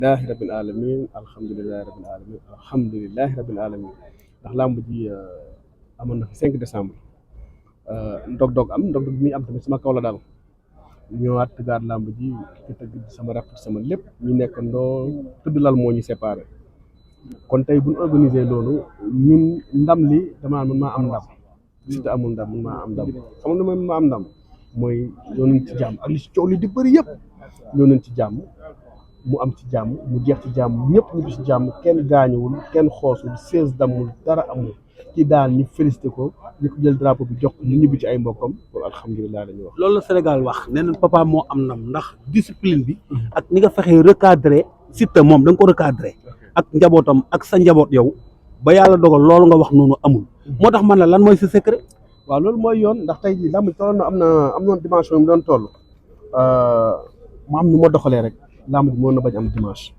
Alhamdulillahi rabbil alamin alhamdulillahi rabbil alamin ndax làmb ji amoon na fi 5 décembre ndog-ndog ndog-ndog bi muy am tamit sama kaw la daal ñëwaat tëggaat làmb ji ki tëgg sama rakk sama lépp ñu nekk ndoo tëdd lal moo ñu séparé kon tey bu ñu organisé loolu ñun ndam li dama man maa am ndam Siteu amul ndam man maa am ndam xam nga man maa am ndam mooy ñoo nañ ci jàmm ak li ci coow li di bëri yëpp ñoo nañ ci jàmm mu am ci jàmm mu jeex ci jàmm ñëpp ñu ci jàmm kenn gaañuwul kenn xoosul 16 damul dara amul ci daal ñu félicité ko ñu ko jël drapeau bi jox ko ñu ñibbi ci ay mbokkam kon alhamdulilah la ñuy wax. loolu la Sénégal wax nee nañ papa moo am ndam ndax discipline bi ak ni nga fexee recadré Siteu moom da nga ko recadré ak njabootam ak sa njaboot yow ba yàlla dogal loolu nga wax noonu amul moo tax man la lan mooy sa secret. waaw loolu mooy yoon ndax tey jii làmb tolloon na am na dimension yi mu doon toll mu am nu ma doxalee rek làmb ji mën na bañ am dimanche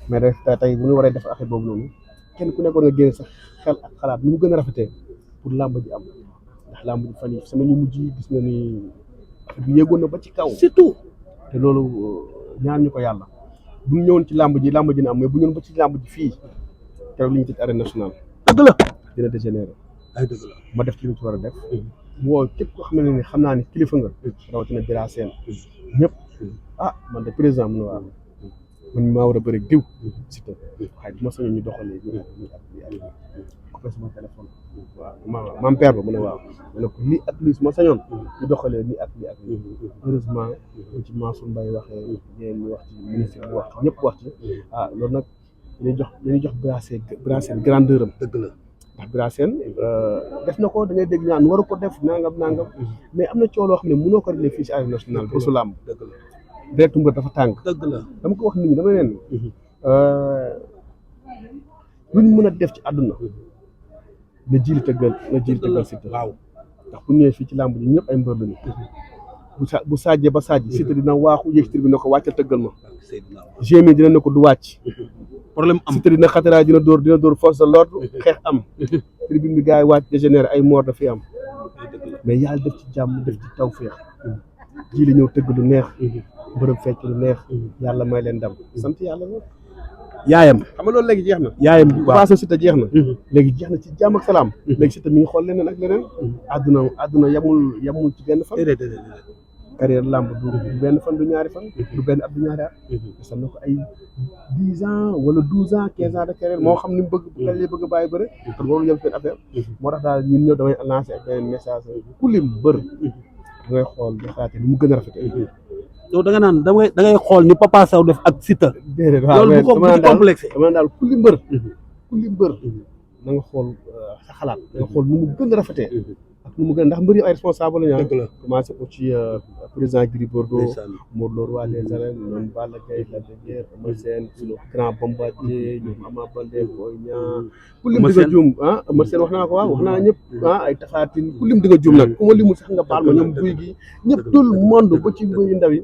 mais rek tey bu ñu waree def affaire boobu noonu kenn ku nekkoon nga génne sax xel ak xalaat nu mu gën a rafetee pour làmb ji am ndax làmb ji fan yi sama ñu mujj gis nga ni affaire bi yéegoon na ba ci kaw surtout te loolu ñaan ñu ko yàlla bu ñu ñëwoon ci làmb ji na am mais bu ñëwoon ba ci làmb ji fii keroog li ñu tëj arène nationale dëgg la dina dégénéré ay dëgg la ma def ci li mu ci war a def mu woo képp koo xam ne ni xam naa ni kilifa nga rawatina Bira Sène ñëpp man de président mu ne waaw man maa war a bëri diw Siteu waaye bu ma sañoon ñu doxalee ñu coupé sama téléphone waaw maam père ba mu ne waaw ma ne ko lii ak lii su ma sañoon ñu doxalee nii ak lii ak lii heureusement ñu ci Mansour Mbaye waxee ñeen ñu wax ci ministre bi wax ci ñëpp wax ci loolu nag dañuy jox Bira Sène grandeur am dëgg la ndax Bira Sène def na ko da ngay dégg ñaan waru ko def nangam mais am na coow loo xam ne mënoo ko réglé fii ci arène nationale ba su làmb dëgg la deretu mbër dafa tàng dëgg la dama ko wax nit ñi dama leen luñ mën a def ci àdduna na jiili tëggal Siteu waaw ndax bu ñëwee fii ci làmb ji ñëpp ay mbër lañu bu sajjee ba sajj Siteu dina waaxu yéeg bi na ko wàccal tëggal ma gémi dina ne ko du wàcc problème am Siteu dina xataraa dina dóor force de l'ordre xeex am tribune bi gars yi wàcc dégénéré ay mort dafay am mais yàlla def ci jàmm def ci tawfeex jiili ñëw tëgg lu neex bërëb fecc lu neex yàlla may leen ndam sant yàlla la yaayam xam nga loolu léegi jeex na yaayam bi passé Siteu jeex na léegi jeex na ci jàmm ak salaam léegi Siteu mi ngi xool leneen ak leneen àdduna yamul ci benn fan carrière làmb du benn fan du ñaari fan du benn at du ñaari at sam na ko ay 10 ans wala 12 ans 15 ans de carrière moo xam ni mu bëgg a bàyyi bëre kon warul yem seen affaire moo tax daal ñun ñëw damay lancé ak beneen message ku lim bër da ngay xool di xalaatee ni mu gën a rafetee yow da nga naan da ngay xool ni Papa Sow def ak Siteu déedéet waaw loolu bu ko complexé dama daal ku lim bër na nga xool sa xalaat da nga xool ni mu gën a rafetee ak nu mu gën ndax mbër yi ay responsable la ñu commencé ko ci président Gris Bordeaux Modou Lo roi des arènes ñoom Balla Gaye Lac de Guiers Eumeu Sène suñu grand Bombardier ñoom Ama Baldé Boy Niang ku lim di nga juum Eumeu Sène wax naa ko wax naa ñëpp ay Tapha Tine ku lim di nga juum nag ku ma limul sax nga baal ma ñoom Gouye Gui ñëpp tout le monde ba ci mbër yu ndaw yi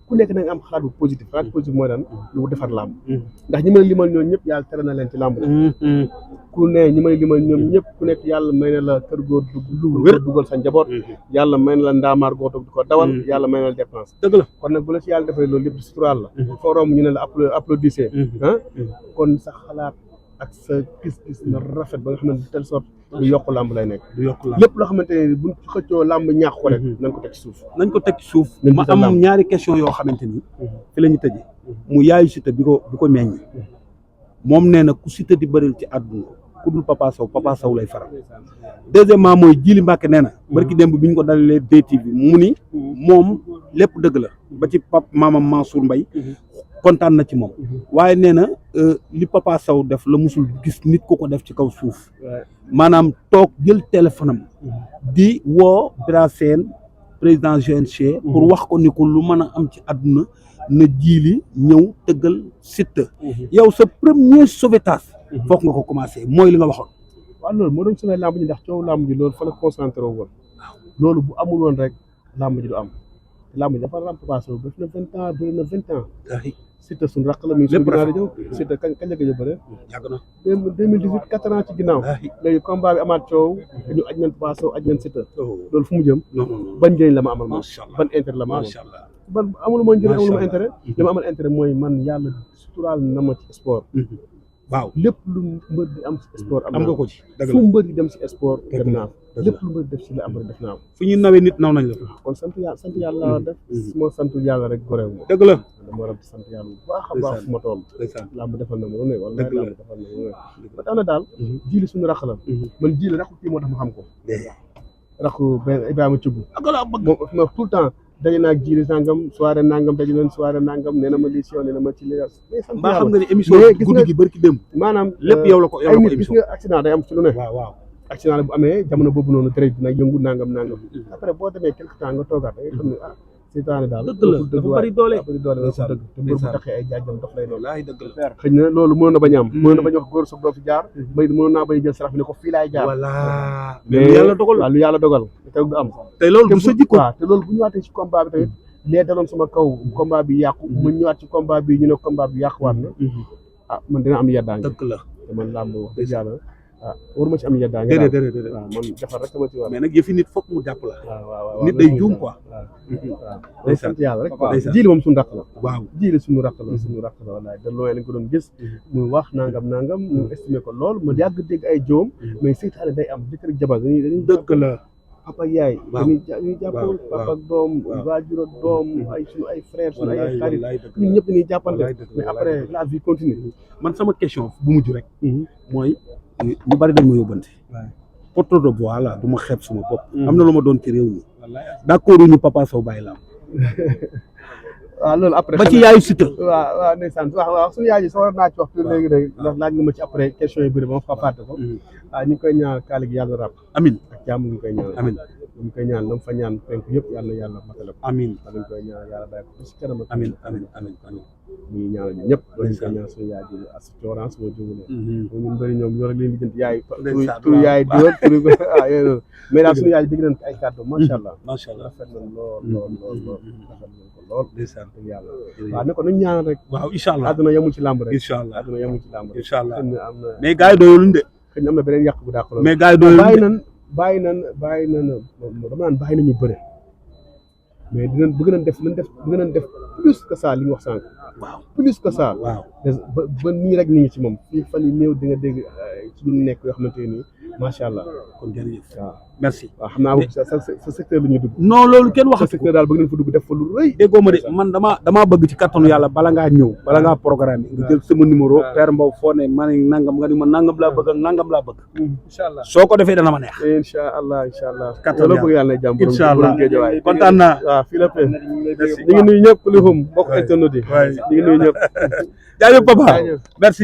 ku nekk na nga am xalaat bu positif mooy lan lu defar làmb ndax ñi may limal ñoom ñëpp yàlla tere na leen ci làmb ku ne ñi may limal ñoom ñëpp ku nekk yàlla may na la kër góor dugal sa njaboot yàlla may na la ndaamaar goo toog di ko dawal yàlla may na la dépense dëgg la kon nag bu la ci yàlla defee loolu lépp di suturaal la foo romb ñu ne la applaudissé kon sa xalaat ak sa gis-gis na rafet ba nga xamante de telle sorte du yokk làmb lay nekk lépp loo xamante ne buñ xëccoo làmb ñaax ko rek nañ ko teg ci suuf ma am ñaari question yoo xamante ni fi la ñu tëjee mu yaayu Siteu bi ko meññ moom nee na ku Siteu di bëril ci àdduna ku dul Papa Sow lay faral deuxièmement mooy Djily Mbacké nee na barki démb bi ñu ko dalalee DTV mu ni moom lépp dëgg la ba ci maamam Mansour Mbaye kontaan na ci moom waaye nee na li Papa Sow def la musul gis nit ku ko def ci kaw suuf maanaam toog jël téléphone am di woo Bira Sène président GNC pour wax ko ni ko lu mën a am ci àdduna na Djily ñëw tëggal Siteu yow sa premier sauvetage foog nga ko commencé mooy li nga waxoon waaw loolu moo doon sauvé làmb ji ndax coow làmb ji loolu fa la concentré woon loolu bu amul woon rek làmb ji du am làmb ji dafa ram Papa Sow def na 20 ans bëri na 20 ans Siteu suñu rakk la muy suñu ginnaaw di ñëw Siteu kañ la gëj a bëre yàgg na 2018 4 ans ci ginnaaw léegi combat bi amaat coow ñu aj nañ Papa Sow aj nañ Siteu loolu fu mu jëm ban njëriñ la ma amal ban intérêt la ma amal man amuluma njëriñ amuluma intérêt li ma amal intérêt mooy man yàlla suturaal na ma ci sport waaw lépp lu mbër di am ci sport am nga ko ci dëgg fu la mbër di dem ci sport dem naa lépp lu mbër def ci la am rek def naa ko fu ñuy nawee nit naw nañ la kon sant yàlla laa def su ma santul yàlla rek goreew ma dëgg la dama war a sant yàlla bu baax a baax fu ma toll ndeysaan làmb defal na ma lu ne wala Dëgg la. làmb defal na ma lu ne ba tax na daal jiili suñu rax la man jiili raxu kii moo tax ma xam ko raxu benn Ibrahima Thioub ak la bëgg moom ma tout le temps daje naa ak jiili sangam soirée nangam daje leen soirée nangam nee na ma lii si yoon nee na ma ci li sant mbaa xam yàlla nga ne émission mais gis guddi nga- gi bërki démb maanaam lépp yow la ko ay nit gis nga accident day am ci lu ne waaw waaw accident la bu amee jamono boobu noonu tere dina yëngu nangam après boo demee quelque temps nga toogaat da ngay xam ne ah seytaane daal dëgg la dafa bari doole bari doole dafa dëgg te mbër bu ndeysaan. taxee ay jaajam dof lay doon wallaahi dëgg la xëy na loolu mënoon na bañ a am mënoon na bañ a wax góor soog doo fi jaar may mënoon naa bañ a jël sarax bi ne ko fii laay jaar voilà mais yàlla dogal waaw lu yàlla dogal te du am te loolu du sa jikko waaw te loolu bu ñëwaatee ci combat bi tamit lee daloon sama kaw combat bi yàqu mu ñëwaat ci combat bi ñu ne combat bi yàquwaat na ah man dina am yeddaange dëgg la te man làmb wax dëgg yàlla ah waruma ci am yeddaange déedéet daal. déedéet déedéet waaw man defar rek sama ci war mais nag yëfi nit foog mu jàpp la waaw nit day juum quoi waaw day sant yàlla rek quoi ndeysaan. jiili moom suñu rakk la waaw jiili suñu rakk la wallaay de loin lañ ko doon gis muy wax nangam ñu estimé ko lool ma yàgg dégg ay joom mais seytaane day am jëkkër ak jabar dañuy dëgg la papa ak yaay waaw dañuy jàppoo waaw papa ak doom waaw. waajur ak doom ay suñu ay frère suñu ay wallaay xarit wallaay dëgg ñun la ñëpp dañuy jàppante wallaay dëgg la, mais wallaay après la vie continue man sama question bu mujj rek mooy ñu bari dañ ma yóbbante porte de voix la du ma xeeb suma bopp am na lu ma doon ci réew mi d'accord ñu Papa Sow bàyyi la waaw loolu après ba ci yaayu Siteu waaw ndeysaan waaw suñu yaay ji sa war naa ci wax tuuti léegi léegi ndax laaj nga ma ci après question yi bëri ba ma fa fàtte ko waaw ñu ngi koy ñaan kaali gi yàlla rab amin ak jàmm ñu ngi koy ñaan amin ñu ngi koy ñaan lam fa ñaan penk yëpp yàlla yàlla matale ko amin ñu koy ñaan yàlla bàyyi ko ci kanam ak amin amin amin amin ñu ngi ñaanal ñëpp loolu ñu koy ñaan suñu yaay ji as coran suma jógulee ñun bëri ñoom ñoo rek leen di jënd yaay Ndeysaan, turu yaay waaw. diwal turu waaw yooyu noonu mais daal suñu yaay dégg nañ ay kàddu macha allah macha allah rafet nañ lool rafet nañ ko lool ndeysaan dëgg yàlla waaw ne ko nañ ñaanal rek waaw incha allah àdduna yemul ci làmb rek incha allah àdduna yemul ci làmb rek incha allah xëy na am na mais gars yi doyuluñ de xëy na am na beneen yàq bu dàq loolu mais gars yi doyuluñ bàyyi de nan dama naan bàyyi nañu bëre mais dinañ bëgg nañ def plus que ça li ñu wax sànq waaw plus que ça waaw ba nii rek ni ngi ci moom fii fan yi néew di nga dégg ci ñu nekk yoo xamante nii macha allah kon jërëjëf waaw merci waaw xam naa sa secteur la ñuy dugg non loolu kenn sa waxatu ko secteur daal bëgg nañ fa dugg def fa lu rëy déggoo ma de man damaa bëgg ci kattanu yàlla bala ngaa ñëw bala ngaa programme nga jël sama numéro Père Mbow foo ne ma ne nangam nga ni ma nangam laa bëgg ak nangam laa bëgg incha allah soo ko defee dana ma neex incha allah Kattan loolu bëgg yàlla na jàmm incha allah géejawaay kontaan naa waaw fii la paix ñu ngi nuyu ñëpp li xum bokk internet yi ñu ngi nuyu ñëpp jaajëf papa Jaajëf. merci